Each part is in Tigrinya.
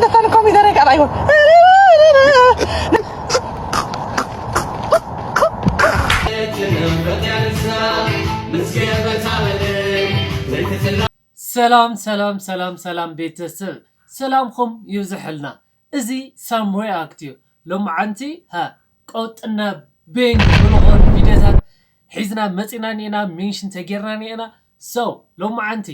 ተፈን ኮሚደረ ቀራይቦ። ሰላም ሰላም ሰላም ሰላም ቤተሰብ፣ ሰላምኹም ይብዝሐልና። እዚ ሳም ሪኣክት እዩ። ሎማዓንቲ ሃ ቀውጥና ቤንግ ብልኾን ቪዲዮታት ሒዝና መፂና ኒና፣ ሜንሽን ተጌርና ኒና። ሰው ሎማዓንቲ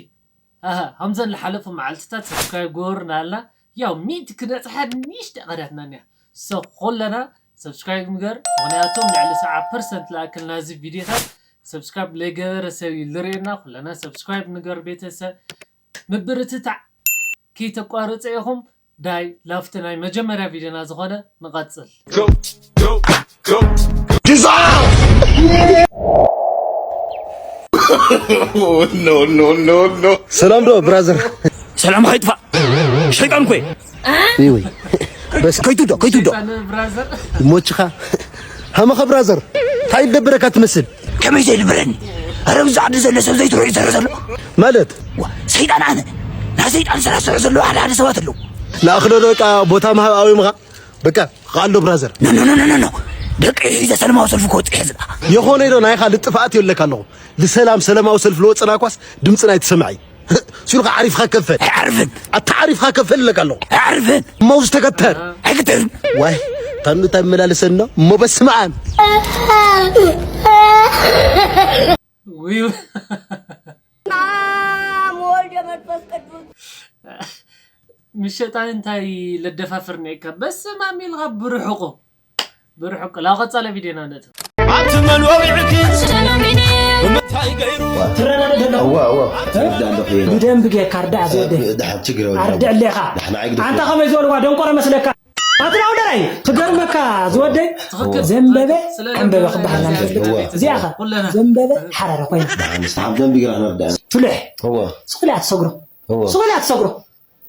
ኣሀ፣ ከምዘን ዝሓለፉ መዓልትታት ሰብስክራይብ ግበሩና ኣልና። ያው ሚእቲ ክነጽሓ ንእሽተይ ቀዳትና እኒያ። ሰው ኩለና ሰብስክራይብ ንገር፣ ምኽንያቱም ልዕሊ ሰብዓ ፐርሰንት ዝኣክል ናዚ ቪዲዮታት ሰብስክራይብ ለይገበረ ሰብ እዩ ዝርእየና። ኩለና ሰብስክራይብ ንገር ቤተሰብ። ምብርትታዕ ከይተቋርጸ ኢኹም። ዳይ ላፍቲ ናይ መጀመርያ ቪዲዮና ዝኾነ ንቐጽል። ሰላም ዶ ብራዘር? ሰላም ከይጥፋእ ሸይጣን ኮይ። ይወይ በስ ከይትውዶ ከይትውዶ ብራዘር ሞችኻ ሃመኸ ብራዘር እንታይ ይደብረካ ትመስል? ከመይ ዘይድብረኒ? ኣረ ብዛ ዓዲ ዘሎ ሰብ ዘይትርኦ ይሰርሕ ዘሎ ማለት ዋ፣ ሰይጣን ኣነ ናይ ሰይጣን ስራሕ ዝሰርሑ ዘለዉ ሓደ ሓደ ሰባት ኣለዉ። ንኣኽሎ ዶ በቃ ቦታ ምሃብ ኣዊምኻ በቃ ቃሎ ብራዘር። ኖ ኖ ኖ ኖ ኖ ደቂ ሒዘ ሰለማዊ ሰልፊ ክወፅእ እየ ዝላ። የኾነ ኢሎ ናይኻ ልጥፋኣት የለካ ኣለኹ። ልሰላም ሰለማዊ ሰልፊ ልወፅና ኳስ ድምፅና ኣይትሰምዐይ። ሲሉ ከዓ ዓሪፍካ ከፈል። ኣይዓርፍን። ኣታ ዓሪፍካ ከፈል ኣለካ ኣለኹ። ኣይዓርፍን። መውዝ ተከተል። ኣይክተልን። ዋይ ታኑ እንታይ መላለሰና እሞ በስመ ኣብ። ውይ ማም ወልደ መንፈስ ቅዱስ ምሸጣን እንታይ ለደፋፍር ነካ በስመ ኣብ ኢልካ ብርሕቁ ብርሕቁ ላብ ቀጻለ ቪድዮና ነእትው። ኣብቲ መኖሪዕኪ ብምንታይ ገይሩ ትረዳዳእ ደለኹ እዋ እዋ ትረዳ ኣለኹ እየ። ብደንብ ጌርካ ርዳእ ዝወደ ድሓን ችግር የብሉን። ኣርድእ ኣሌኻ ንዓይ ግደፍ። ኣንታ ከመይ ዝበልዋ ደንቆሮ መስለካ ኣትራው ደራይ ክገርመካ ዝወደይ ትኽክል። ዘንበበ ስለ ኣንበበ ዘንበበ ክበሃል እዚኣ ንፈልጥ እዋ። እዚኣ ኸ ኩለና። ዘንበበ ሓራረ ኮይና ንዓምስ ሓብደም ቢግራ ክነርዳ ፍሉሕ እዋ ስኹል እያ ትሰግሮ እዋ ስኹል እያ ትሰግሮ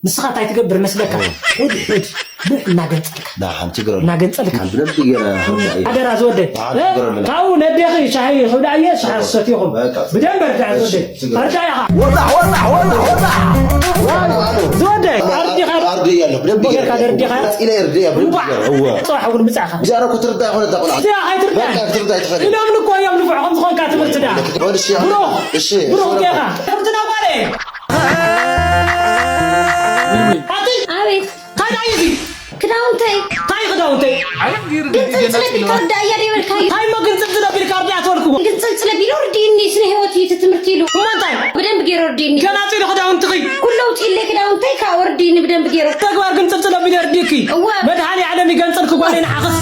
ንስኻ እንታይ ትገብር መስለካ ሕድ ሕድ ልሕ እናገንጸልካ ንዓም ችግር የብሉን። እናገንጸልካ ብደንብ ጌራ ክርዳ እየ። ሓደራ ዝወደይ ንዓም ችግር የብሉን። ካብኡ ነዴኺ ሻሂ ክብላ እየ ሻሂ ሰትኹም በቃ። ብደንብ ኣርድዓ ዝወደይ ችግር ኣርድዓ ኢኻ ወላሕ ወላሕ ወላሕ ወላሕ ዝወደይ ኣርዲኻ ኣርድያ ኣሎ ብደንብ ጌርካ ደርዲኻ ኢለ ኣርድያ ብደንብ እንኳዕ ጌራ እዋ ጽባሕ እውን ምጻኻ እዚኣ እኮ ትርዳእ ይኾነ እዛ ቆልዓ እዚኣ ኣይትርዳእ በቃ ክትርዳእ ትኽእል ኢሎም እኮ እዮም ንፉዕኹም ዝኾንካ ትምህርቲ ዳ እሺ ብሩኽ እሺ ብሩኽ ጌኻ ከምትና ጓለ ኣቲ ኣቤት ካዳ እዩ እዚ ክዳውንተይ እንታይ ክዳውንተይ ግንፅልፅል ኣቢልካ ርዳ እያ ደይበልካዩ እንታይ እሞ ግንፅልፅል ኣቢልካ ርዳ ትበልክዎ ግንፅልፅል ኣቢሉ ርድእኒ ስነ ህይወት እዩ እቲ ትምህርቲ ኢሉ እሞ እንታይ ብደንብ ገይሩ ርድእኒ ገናፂሉ ክዳውንትኺ ኩሎ ውፅኢለይ ክዳውንተይ ካብኡ ርድእኒ ብደንብ ገይሩ ተግባር ግንፅልፅል ኣቢሉ ርድእኪ እወ መድሃኒ ዓለም ይገንፅልኪ ጓለይ ንዓኽስ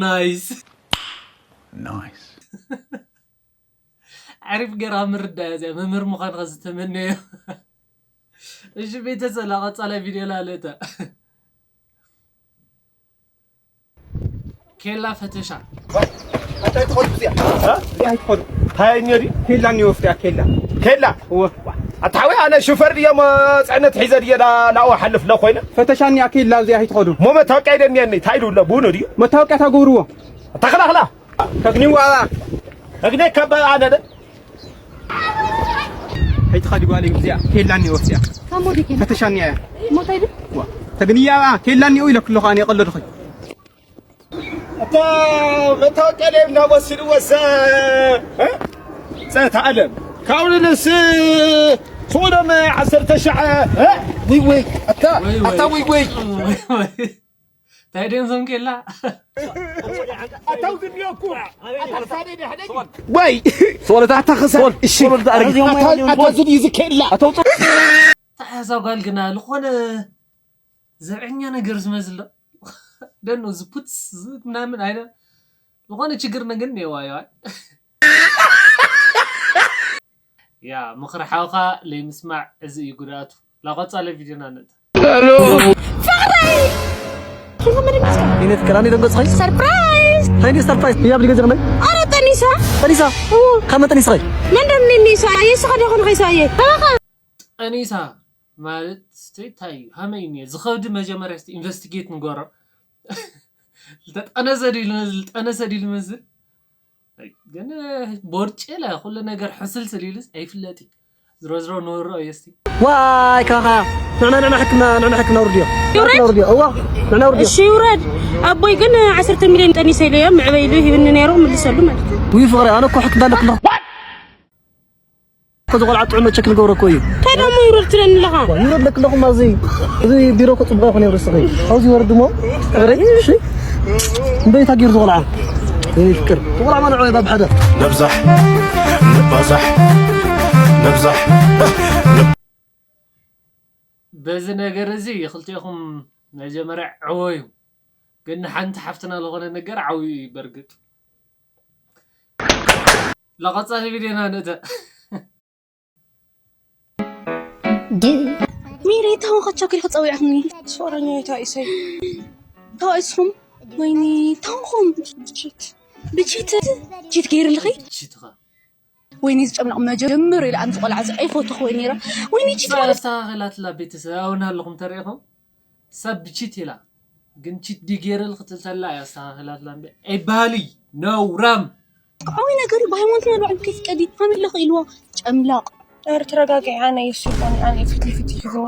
ናይስ Nice. ዓሪፍ ገራ ምርዳእ እዚኣ መምህር ምዃንካ ዝተመነዮ እሺ ቤተሰብ ላቐፃላይ ቪድዮ ላለእታ ኬላ ፈተሻ እንታይ ትኸዱ እዚኣ? እ? እዚኣ ኣይትኸዱ። እንታይ እኒኦ ድዩ? ኬላ እኒኦ ውሽጢ እያ፣ ኬላ። ኬላ? እወ። ኣታ ሓወይ፣ ኣነ ሹፈር ድየ እሞ ፅዕነት ሒዘ ድየ ላ-፣ ላኡ ሓልፍ ለ ኮይነ? ፈተሻ እኒኣ ኬላ፣ እዚኣ ኣይትኸዱ። እሞ መታወቂያ ኢለ እኒአኒ፣ እንታይ ኢሉ ኣሎ? ቡኑ ድዩ? መታወቂያ ታገብርዎ። ኣታ ኸላኽላ። ተግኒዋ። ተግኔ ካብ ኣነ ደ? ኣይትኸዲ ጓለይ፣ እዚኣ ኬላ እኒኦ ውሽጢ እያ። ካሞ ዲኬ። ፈተሻ እኒኣ እያ። ሞታይ ድ? ዋ። ተግንያ ኬላ እኒኦ ኢለክ ኣለኹ፣ ኣነ የቐለድኹ። ኣታ መታወቂያ ደም ናብ ወሲድዎ ዘ-፣ እ? ዘተ ኣለም። ካብኡ ንስ-፣ ስኡሎም ዓሰርተ ሻዕ፣ እ? ውይ ውይ፣ ኣታ፣ ኣታ ውይ ውይ። እንታይ ድዮም ዞም ኬላ ኣታ ውግን እኮ። ኣታ ክሳደይ ደሕነኝ። ወይ። ሶለታ ኣታ ክሳድ። እሺ። ኣታ፣ ኣታ ዝን ይዝከላ። ኣታ ውጡ። ታያዛ ጓል ግና ዝኾነ ዘብዐኛ ነገር ዝመስል ዶ ደኖ ዝፑትስ ምናምን ኣይነ ዝኾነ ችግር ነገር ነዋ ይዋል ያ ምኽሪ ሓውኻ ለይምስማዕ እዚ እዩ ጉድኣቱ ላቆጻለ ቪድዮና ነጥ ይነት ከላኒ ደንገጽኸይ ሰርፕራይዝ ታይኒ ሰርፕራይዝ ያብ ሊገ ዘርመይ ኣረ ጠኒሳ ጠኒሳ ካመ ጠኒስኸይ መን ደምኒ ኒሳ የስኻ ደኹን ኸይሳየ ተባኻ ጠኒሳ ማለት እንታይ እዩ ሃመይ እኒአ ዝኸብዲ መጀመርያ እስቲ ኢንቨስቲጌት ንገሮ ዝተጠነሰ ድዩ ዝመስል? ዝጠነሰ ድዩ ዝመስል? ግን ቦርጭ ለ ኩሉ ነገር ሕስልስል ኢሉስ ኣይፍለጥ እዩ። ዝሮ ዝሮ ንወሮ እዩ እስቲ። ዋይ ካኻ ንዕና ንዕና ሕክምና ንዕና ሕክምና ውርድዮ ይውረድ? ውርድዮ እዋ ንዕና ውርድዮ እሺ ይውረድ። ኣቦይ ግን ዓሰርተ ሚልዮን ጠኒሰ ኢለዮ ምዕበይ ኢሉ ሂብኒ ነይሩ ምልሰሉ ማለት እዩ። ውይ ፍቕሪ ኣነ እኮ ሕክምና ኣለክለኹ እኮ ዝቆልዓ ጥዕኖ ቸክ ንገብረኮ እዩ። እንታይ ደሞ ይውረድ ትለኒ ኣለኻ? ይውረድ ለክለኹም ኣብዚ እዚ ቢሮ እኮ ጽቡቕ ይኹን ይውረድ ስኺ ኣብዚ ይወርድ እሞ ጥዕረይ እሺ እምበይታ ጌሩ ዝቆልዓ ይፍቅር ዝቆልዓ ማንዖ ይባብ ሓደ ነብዛሕ ንባዛሕ ነብዛሕ በዚ ነገር እዚ ክልቴኹም መጀመርያ ዕወዩ። ግን ንሓንቲ ሓፍትና ዝኾነ ነገር ዓውዩ እዩ በርግጥ። ለቐጻሊ ቪድዮና ንእተ ሚሪ ታውን ከቻኪል ክጸዊዕክኒ ሶረኛ ይታ ኢሰይ ታው እስኹም ወይኒ ታውኹም ብቺት ብቺት ቺት ገይርልኺ ቺትኻ ወይኒ ዝጨምለቕ መጀመር ኢለ ኣንቲ ቆልዓ እዚ ኣይፈትኹ ወይ ነይራ ወይኒ ቺት ማለት ኣስተኻኸላትላ ቤተሰብ ኣውን ኣለኹም ተሪኢኹም ሰብ ቺት ኢላ ግን ቺት ዲጌርል ክትልተላ እያ ኣስተኻኸላትላ እምቢ ኣይባህሊ ነውራም ዓዊ ነገር እዩ ብሃይማኖት መልባዕሉ ከይፍቀዲ ሃሚለኽ ኢልዎ ጨምላቕ ኧረ ተረጋጊ ኣነ የሱ ይኾን ኣነ ፊት ንፊት ይሕዝዎ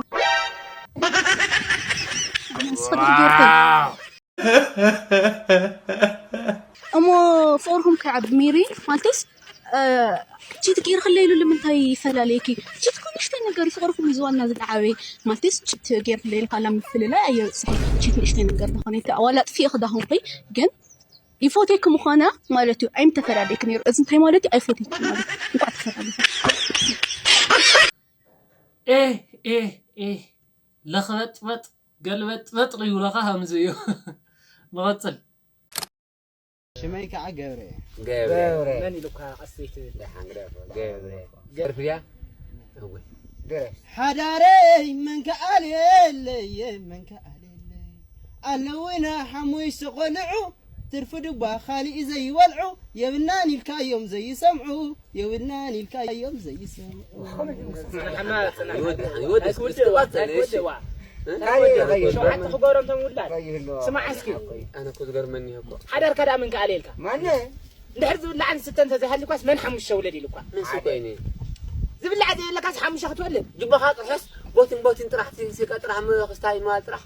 እሞ ፍቅርኩም ከይዓቢ ሚሪ ማለትስ ቺት ጌርክለይ ኢሉ ንምንታይ ይፈላለየኪ? ቺት እኮ ንእሽተይ ነገር እዩ፣ ፍቅርኩም እዩ ዝዋና ዝለዓበ። ማለትስ ቺት ጌርክለይ ኢልካ ላ ምፍልላይ ኣየብፅሕን። ቺት ንእሽተይ ነገር ዝኾነ ዋላ ኣጥፊእኺ ዳኹንኺ ግን ይፎቴኪ ምዃና ማለት እዩ። ኣይምተፈላለየኪ ነይሩ። እዚ እንታይ ማለት እዩ? ኣይፎቴኪ ማለት እዩ። እንኳዕ ተፈላለኹም። ኤህ ኤህ ኤህ ለኽበጥበጥ ገልበጥበጥ ይብለኻ ከምዚ እዩ። ንቐጽል። ሽመይ ከዓ ገብረ እየ። ገብረ መን ኢሉካ ቀስተይቲ ደሓን ግደፎ ገብረ ገርፍ ድያ እወ ሓዳረይ መንከኣል የለየ መንከኣል የለየ ኣለውና ሓሙሽተ ቆልዑ ትርፊ ድባ ካሊእ ዘይበልዑ የብልናን ኢልካዮም ዘይሰምዑ የብልናን ኢልካዮም ዘይሰምዑ ይወድእ ይወድእ እስኪ ዋጸ እሺ ሸውዓተ ክገሮም ቶም ውላድ ስማዕ እስኪ ኣነ እኮ ዝገርመኒ እኮ ሓዳርካ ደኣ መንከኣል የልካ ማነ እንድሕር ዝብላዕ ንስተ እንተዘይሃልዩኳስ መን ሓሙሽተ ውለድ ኢሉኳ? ንሱ እኮ እዩ። ዝብላዕ ዘየለካስ ሓሙሽተ ክትወልድ? ጅባኻ ጥሕስ ቦቲን ቦቲን ጥራሕ ሲንሲቀ ጥራሕ ምኽስታይ ምባል ጥራሕ።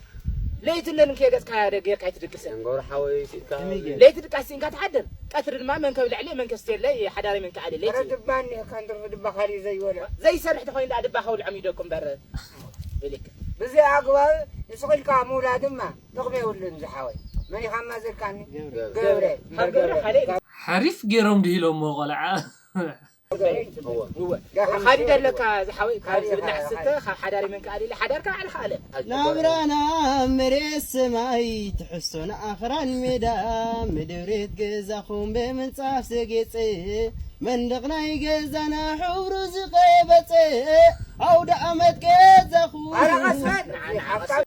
ለይቲ ለንከ ገጽካ ጌርካ ኣይትድቅስን። ደንጎሮ ሓወይ ሲካ። ለይቲ ድቃስ ሲንካ ትሓድር። ቀትሪ ድማ መን ከብልዕለይ መን ከስትየለይ ሓዳረይ መን ክኣልየለይ ትብል። ድባኒ ካንድር ድባ ካሊ ዘይወለ። ዘይሰርሕ ተኾይኑ ደኣ ድባ ከውልዖም ይደቁ እምበር። ኢሊክ። ብዚ ኣግባብ ንስኺልካ ምውላድማ ጥቕሚ የብሉን ዝሓወይ። መን ኢኻ ማዘልካኒ? ገብረ። ካብ ገብረ ካልእ ሓሪፍ ገይሮም ድሂሎሞ ቆልዓ ካዲ ደለካ ዝሓወይ ካብ ዝብላዕ ዝስተ ካብ ሓዳሪ መን ክኣለ ኢለ ሓዳርካ ባዕልኻ ኣለ ናብራና መሬት ሰማይ ትሕሶ ንኣኽራን ሜዳ ምድብሬት ገዛኹም ብምንጻፍ ዘጌጸ መንደቕ ናይ ገዛና ሕብሩ ዝቐበጸ ኣውደ ኣመት ገዛኹም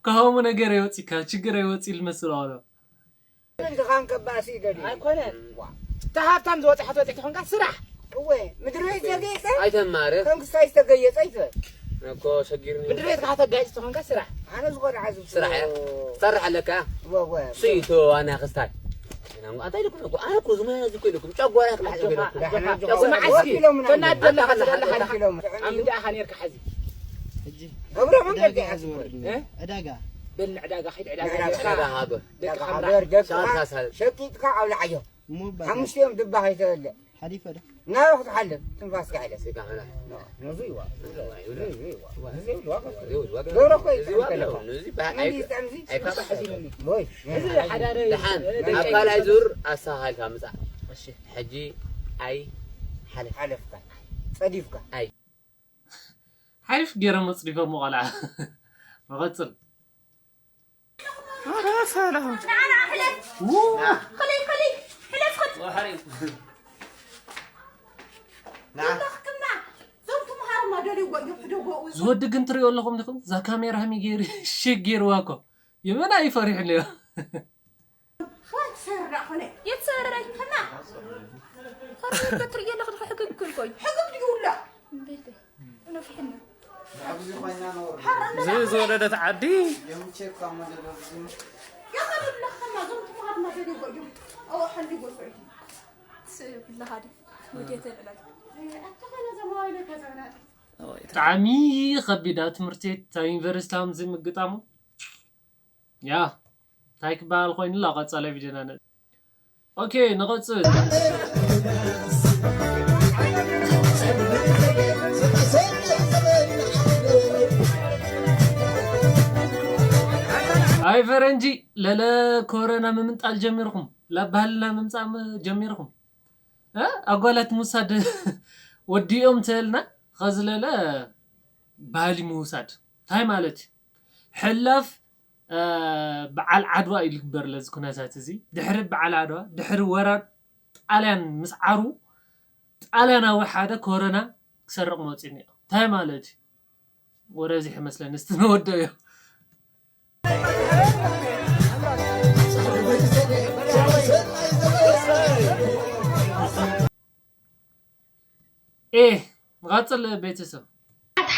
ካሆሙ ነገር የወፂካ ችግር የወፂ ልመስል ኣሎ ድኻም ከባሲ ይደልዩ። ኣይኮነን። እታ ሃብታም ዝበፅሐት ወፅሒ ተኾንካ ስራሕ። እወ ምድሪ ቤት ዘገይፀ ኣይተማረ ከም ክስታይ ዝተገየፀ ይትበል። እኮ ሸጊርኒ ምድሪ ቤትካ ከተጋይፅ ተኾንካ ስራሕ። ኣነ ዝኾነ ዓዝብ ስራሕ እያ ትሰርሕ ኣለካ። እወ እወ። ስይቶ ኣነ ክስታይ ኣንታ ኢልኩም እኮ ኣነ እኮ ዝመያዝ እኮ ኢልኩም ጨጓራ ክልሓ ኢልኩም ስማዕ እስኪ ተናደላ ከተዳላ ሓዳ ኣምዲ ኣኻ ነርካ ሓዚ ገብረ መንገዲ ሓዚ ዕዳጋ በል ዕዳጋ ኺድ ዕዳጋ ደቂ ሓምራ ደቂ ሓምራ ሸቂጥካ ኣብልዓዮ ሓሙሽቲኦም ድባ ከይተበልዕ ሓሊፈ ዶ ናብ ክትሓልፍ ትንፋስካ ሕለፍ ነዙ ይዋ ገብረ እኮ ይጥዕም ከለካ እዚ ሓዳረ ደሓን ኣብ ካልኣይ ዙር ኣስተኻኺልካ ምፃእ ሕጂ ኣይ ሓለፍካ ፀዲፍካ ኣይ ሓሪፍ ገይሮም ኣፅዲፎሞ ቆልዓ። ንቐፅል። ዝወዲ ግን ትሪኦ ኣለኹም ዲኹም? እዛ ካሜራ ሃሚ ገይሩ ሽግ ገይርዋ እኮ። የመና እዩ ፈሪሑ ነይሩ። ትሰርራ ኮነ የትሰርራ ይከና ከርበ ትርእየ ኣለኹ ሕግግ ክልኮይ ሕግግ ድዩ ውላ እዚ ዝወለደት ዓዲ ብጣዕሚ ከቢድ ኣብ ትምህርቲ ቤት ኣብ ዩኒቨርሲቲ ከምዚ ምግጣሙ። ያ እንታይ ክበሃል ኮይኑላ ቀጻላይ ቪድዮና ነ ኦኬ ንቐጽል። ኣይ ፈረንጂ ለለ ኮረና ምምንጣል ጀሚርኩም ላባህልና ምምጻእ ጀሚርኩም ኣጓላት ምውሳድ ወዲኦም ትህልና ኸዝለለ ባህሊ ምውሳድ እንታይ ማለት እዩ? ሕላፍ በዓል ዓድዋ እዩ ዝግበር ለዚ ኩነታት እዚ ድሕሪ በዓል ዓድዋ ድሕሪ ወራር ጣልያን ምስ ዓሩ ጣልያናዊ ሓደ ኮረና ክሰርቕ መፂኡ ኒ እንታይ ማለት እዩ? ወረ ዚሕ መስለን እስቲ ነወደዮ። ኤ ንቐፅል ቤተሰብ።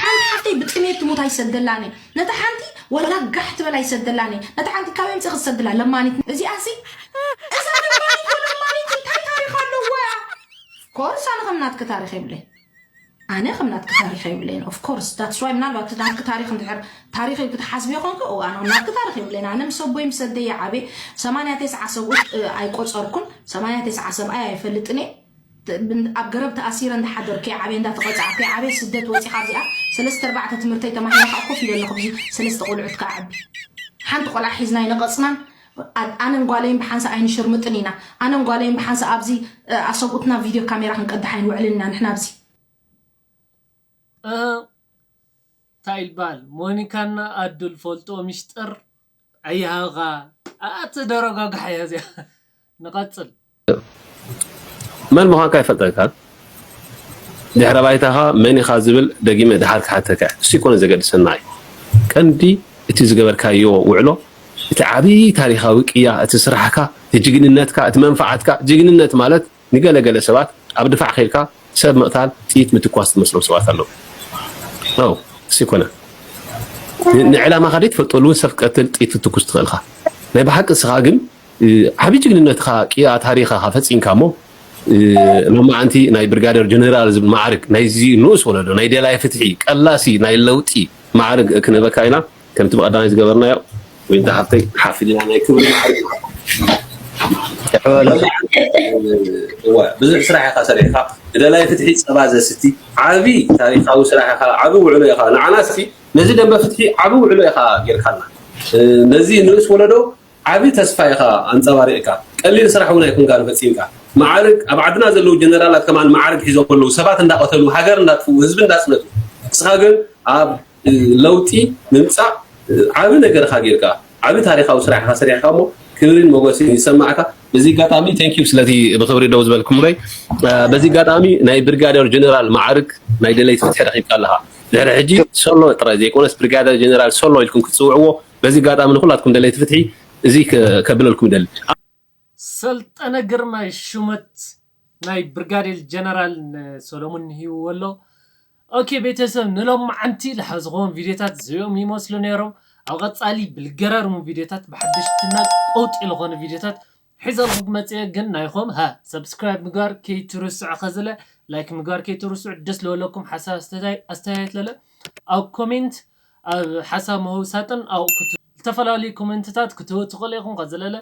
ሓንቲ ሓፍተይ ብጥሜት ትሙት ኣይሰደላን እየ ነታ ሓንቲ ወላ ጋሕ ትበል ኣይሰደላን እየ ነታ ሓንቲ ካበይ ኣምፅእኺ ትሰድላ ለማኒት እዚኣሲ እዛ ለማኒት ወለማኒት እንታይ ታሪክ ኣለዋ ኮርስ ኣነ ከም ናትኪ ታሪክ የብለይ ኣነ ከም ናትኪ ታሪክ የብለይን of course that's why ምናልባት እቲ ናትኪ ታሪክ እንድሕር ታሪክ ኢልኪ ትሓስብዮ ኮንኪ እዋ ኣነ ከም ናትኪ ታሪክ የብለይን ኣነ ምስ ኣቦይ ምስ ኣደይ ይዓብየ ሰማንያ ተስዓ ሰብኡት ኣይቆፀርኩን ሰማንያ ተስዓ ሰብኣይ ኣይፈልጥን እየ ኣብ ገረብ ተኣሲረ እንዳሓደር ከይዓብየ እንዳተቐፃዕ ከይዓብየ ስደት ወፂ ካብዚኣ ሰለስተ ኣርባዕተ ትምህርተይ ተማሂረ ከዓ ኮፍ ኢለ ኣለኹ ብዚ ሰለስተ ቆልዑት ከዓ ዓቢ ሓንቲ ቆልዓ ሒዝና ይነቐፅናን ኣነን ጓለይን ብሓንሳ ኣይንሽርምጥን ኢና ኣነን ጓለይን ብሓንሳ ኣብዚ ኣሰብኡትና ቪድዮ ካሜራ ክንቀድሕ ኣይንውዕልን ኢና ንሕና ኣብዚ እንታይ ይባል ሞኒካና ኣዱል ፈልጦ ሚሽጥር ኣያሃኻ ኣቲ ደረጓ ጋሓያ እዚኣ ንቐጽል መን ምዃንካ ይፈልጠካ ድሕረ ባይታኻ መን ኢኻ ዝብል ደጊመ ድሓር ክሓተካ እሱ ይኮነ ዘገድሰና እዩ ቀንዲ እቲ ዝገበርካዮ ውዕሎ እቲ ዓብዪ ታሪኻዊ ቅያ እቲ ስራሕካ እቲ ጅግንነትካ እቲ መንፋዓትካ ጅግንነት ማለት ንገለገለ ሰባት ኣብ ድፋዕ ከይድካ ሰብ ምቕታል ጥይት ምትኳስ ትመስሎም ሰባት ኣለዉ። No እሱ ኣይኮነን። ንዕላማኻ ዘይትፈልጠሉ እውን ሰብ ክትቀትል ጥይት ክትትኩስ ትኽእል ኢኻ። ናይ ብሓቂ ንስኻ ግን ዓብዪ ጅግንነትኻ ቅያ ታሪኽኻ ፈፂምካ እሞ ሎማዓንቲ ናይ ብርጋደር ጀነራል ዝብል ማዕርግ ናይዚ ንኡስ ወለዶ ናይ ደላይ ፍትሒ ቀላሲ ናይ ለውጢ ማዕርግ ክንህበካ ኢና። ከምቲ ብቐዳማይ ዝገበርናዮ ዊንታ ሃብተይ ሓፍ ኢልና ናይ ክብሪ ማዕርግ እዋ ብዙሕ ስራሕ ኢኻ ሰሪሕካ ብደላይ ፍትሒ ፀባ ዘስቲ ዓቢ ታሪካዊ ስራሕ ኢኻ ዓቢ ውዕሎ ኢኻ ንዓና እስቲ ነዚ ደንበ ፍትሒ ዓቢ ውዕሎ ኢኻ ጌርካልና ነዚ ንእስ ወለዶ ዓቢ ተስፋ ኢኻ ኣንጸባሪቕካ ቀሊል ስራሕ እውን ኣይኮንካን ፈጺምካ ማዕርግ ኣብ ዓድና ዘለዉ ጀነራላት ከማን ማዕርግ ሒዞም ኣለዉ ሰባት እንዳቐተሉ ሃገር እንዳጥፍኡ ህዝቢ እንዳጽነቱ ንስኻ ግን ኣብ ለውጢ ምምፃእ ዓብ ነገር ካ ጌርካ ዓብ ታሪካዊ ስራሕ ካ ሰሪሕካ እሞ ክብሪን ሞገስን ይሰማዕካ በዚ ኣጋጣሚ thank you ስለቲ ብክብሪ ደው ዝበልኩምለይ በዚ ኣጋጣሚ ናይ ብርጋደር ጀነራል ማዕርግ ናይ ደለይቲ ፍትሒ ረኪብካ ኣለካ ድሕሪ ሕጂ ሶሎ ጥራይ ዘይኮነስ ብርጋደር ጀነራል ሶሎ ኢልኩም ክትፅውዕዎ በዚ ኣጋጣሚ ንኩላትኩም ደለይቲ ፍትሒ እዚ ከብለልኩም ይደሊ ሰልጠነ ግርማይ ሹመት ናይ ብርጋዴር ጀነራል ንሰሎሙን ሂብዎ ኣሎ። ኦኬ ቤተሰብ ንሎማዓንቲ ዝሓዝኽዎም ቪድዮታት እዚኦም ይመስሉ ነይሮም። ኣብ ቐፃሊ ብልገራርሙ ቪድዮታት ብሓደሽትና ቀውጢ ዝኾነ ቪድዮታት ሒዘልኩም ክመፅእ እየ። ግን ናይኹም ሃ ሰብስክራይብ ምግባር ከይትርስዑ ኸዝለ ላይክ ምግባር ከይትርስዑ ደስ ለበለኩም ሓሳብ ኣስተያየት ለለ ኣብ ኮሜንት ኣብ ሓሳብ መህው ሳጥን ኣብኡ ክት ዝተፈላለዩ ኮመንትታት ክትህቡ ትኽእሉ ኢኹም። ከዚ ለለ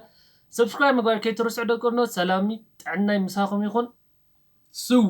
ሰብስክራይብ ምግባር ከይትርስዑ ደቂ ኣንዶ። ሰላሚ ጥዕናይ ምሳኹም ይኹን። ስው